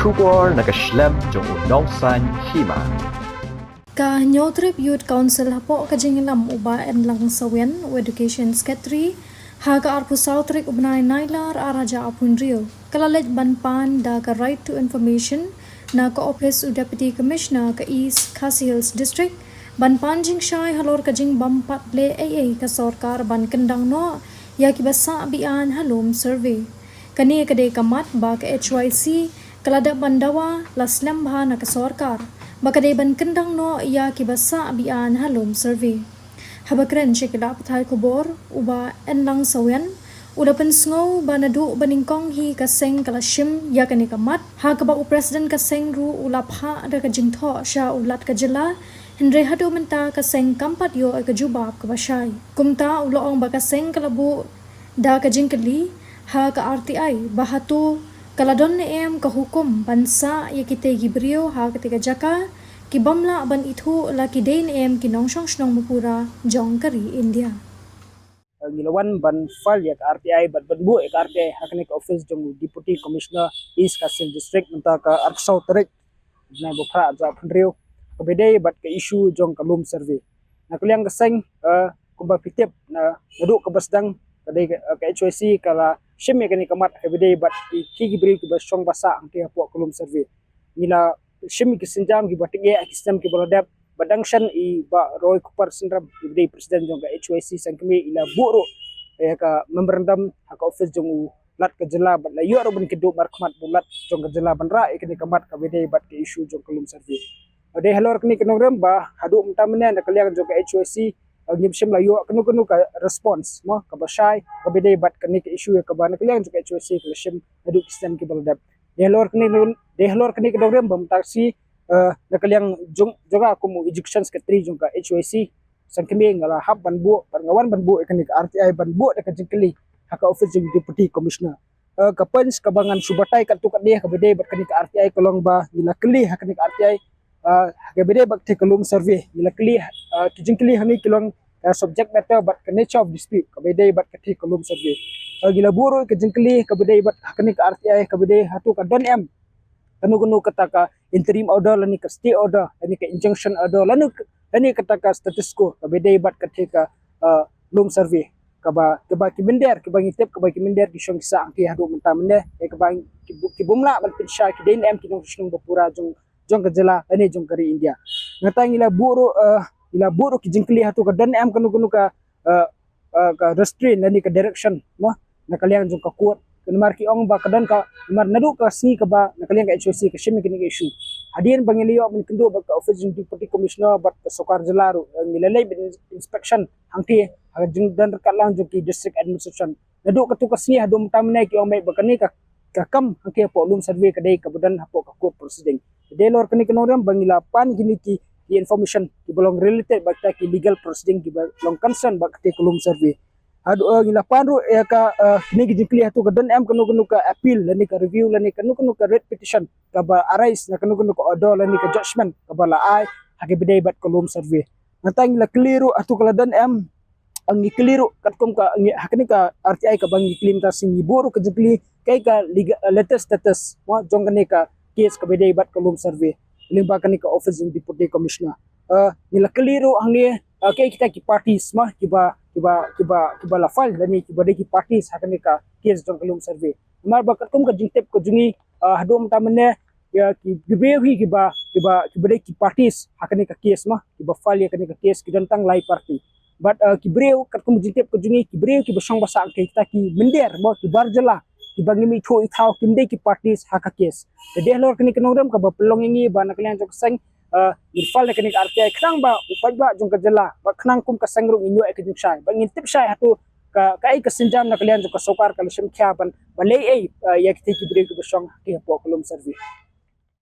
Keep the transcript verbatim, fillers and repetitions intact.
Khubor na ka shlem jong u nongsan hima. Ka Hynñiewtrep Youth Council hapoh ka jingïalam u Bah Enlang Sawian, u Education Secretary, ha ka arphew saw tarik u bnai Nailar arhajar arphew hynriew, ka la leit ban pan da ka Right to Information na ka ophis u Deputy Commissioner ka East Khasi Hills District, ban pan jingshai halor ka jingbym pat leh ei ei ka sorkar ban kyndang noh ïa kiba sah be-aiñ ha lum survey. Kane ka dei ka mat ba ka H Y C ka la dep ban dawa la slem bha na ka sorkar ba ka dei ban kyndang noh ïa kiba sah be-aiñ ha lum survey. Haba kren sha ki lad pathai khubor, u Bah Enlang Sawian u la pynsngew ba naduh ba nyngkong hi ka seng ka la shim ïa kane ka mat, ha kaba u President ka seng ruh u la phah da ka jingthoh sha u Lat ka jylla, hynrei haduh mynta ka seng kam pat ïoh ïa ka jubab kaba shai. Kumta u la ong ba ka seng ka la buh da ka jingkylli ha ka R T I ba hato ka la don ne em ka hukum ban sah ïa kitei ki briew ha katei ka jaka, kibym lah ban ithuh la ki dei ne em ki nongshong shnong bapura jong ka ri India. Ngi la wan ban file ïa ka R T I bad ban buh ïa ka R T I ha kane ka office jong Deputy Commissioner East Khasi Hills District mynta ka arphew saw tarik bnai ba phra arhajar arphew hynriew, kaba dei bad ka issue jong ka lum survey. Na ka liang ka seng, eh, kumba phi tip, na, naduh kaba sdang ka dei ka, eh, ka H Y C ka la shim ïa kane ka mat kaba dei bad ki, ki, ki briew kiba shong ba sah hangtei hapoh ka lum survey. Ngi la shim ki sienjam kiba tyrkhong, ki sienjam kiba la dep, bad dang shen i Bah Roy Kupar Synrem, i ba dei President jong ka H Y C seng kmie, i la buh ruh ïa ka memorandum ha ka office jong u Lat ka jylla bad la ïoh ruh ban kynduh markhmat bad u Lat jong ka jylla ban rah ïa kane ka mat kaba dei bad ka issue jong ka lum survey. Dei halor kane ka nongrim ba haduh mynta mynne na ka liang jong ka H Y C, eh, ngim shym la ïoh kano kano ka response mo kaba shai kaba dei bad kane ka issue ïa kaba na ka liang jong ka H Y C ka la shim haduh ki sienjam kiba la dep. Dei halor kane, dei halor kane ka nongrim ba mynta shi, eh, na ka liang jong, jong nga kum u Education Secretary jong ka H Y C seng kmie nga la hap ban buh, ban, nga wan ban buh ïa kane ka R T I ban buh da ka jingkylli ha ka office jong Deputy Commissioner. Eh, ka point kaba ngan shu batai katto katne kaba dei bad kane ka R T I ka long ba ngi la kylli ha kane ka R T I, eh, kaba dei bad katei ka lum survey, ngi la kylli, eh, ki jingkylli hangne ki long, eh, subject matter bad ka nature of dispute kaba dei bad katei ka lum survey. Eh, ngi la buh ruh ka jingkylli kaba dei bad ha kane ka R T I kaba dei hato ka don em kano kano kata ka interim order lane ka stay order lane ka injunction order lane, lane kata ka status quo kaba dei bad katei ka, eh, lum survey kaba, kaba ki mynder, kaba ngi tip kaba ki mynder ki shong ki sah hangtei haduh mynta mynne, eh, kaba ki bu-, ki bym lah ban pynshai ki dei ne em ki nongshong shnong bapura jong, jong ka jylla lane jong ka ri India. Nangta ngi la buh ruh, eh, ngi la buh ruh ki jingkylli hato ka don em kano kano ka, eh, eh, ka restraint lane ka direction mo na ka liang jong ka court. Namar ki ong ba ka don ka, namar naduh ka sngi kaba na ka liang ka H Y C ka shim ïa kane ka issue, hadien ba ngi la ïoh ban kynduh bad ka office jong Deputy Commissioner bad ka sorkar jylla ruh, eh, ngi la leit ban inspection hangtei ha ka jingdon ryngkat lang jong ki district administration. Naduh katto ka sngi haduh mynta mynne ki ong ba kane ka, ka kam hangtei hapoh lum survey ka dei kaba don hapoh ka court proceeding. Dei halor kane ka nongrim ba ngi la pan kine ki, ki information kiba long related bad kita ki legal proceeding kiba long concern bad katei ka lum survey. Haduh, eh, ngi la pan ruh ïa ka, eh, kine ki jingkylli hato ka don em kano kano ka appeal lane ka review lane kano kano ka writ petition kaba arise na kano kano ka order lane ka judgment kaba la ai ha kaba dei bad ka lum survey. Nangta ngi la kylli ruh hato ka la don em, ngi kylli ruh katkum ka, ngi, ha kane ka R T I kaba ngi kylli mynta shi ngi buh ruh ka jingkylli kaei ka legal, eh, latest status mo jong kane ka case kaba dei bad ka lum survey lyngba kane ka office jong Deputy Commissioner. Eh, ngi la kylli ruh hangne, eh, kaei kita ki parties mo kiba, kiba, kiba, kiba la file lane kiba dei ki parties ha kane ka case jong ka lum survey. Namar ba katkum ka jingtip ka jong ngi, eh, haduh mynta mynne ïa ki, ki briew hi kiba, kiba, kiba dei ki parties ha kane ka case mo, kiba file ïa kane ka case ki don tang lai party. Bad, eh, ki briew katkum jingtip ka jong ngi ki briew kiba shong ba sah hangtei kita ki mynder mo ki bar jylla kiba ngim ithuh ithaw kim dei ki parties ha ka case. Te dei halor kane ka nongrim kaba pynlong ïa ngi ba na ka liang jong ka seng, eh, ngi file ïa kane ka R T I khnang ba u paidbah jong ka jylla bad khnang kum ka seng ruh ngin ïoh ïa ka jingshai bad ngin tip shai hato ka, kaei ka sienjam na ka liang jong ka sorkar ka la shim khia ban, ban leh ei, eh, ïa kitei ki briew kiba shong hangtei hapoh ka lum survey.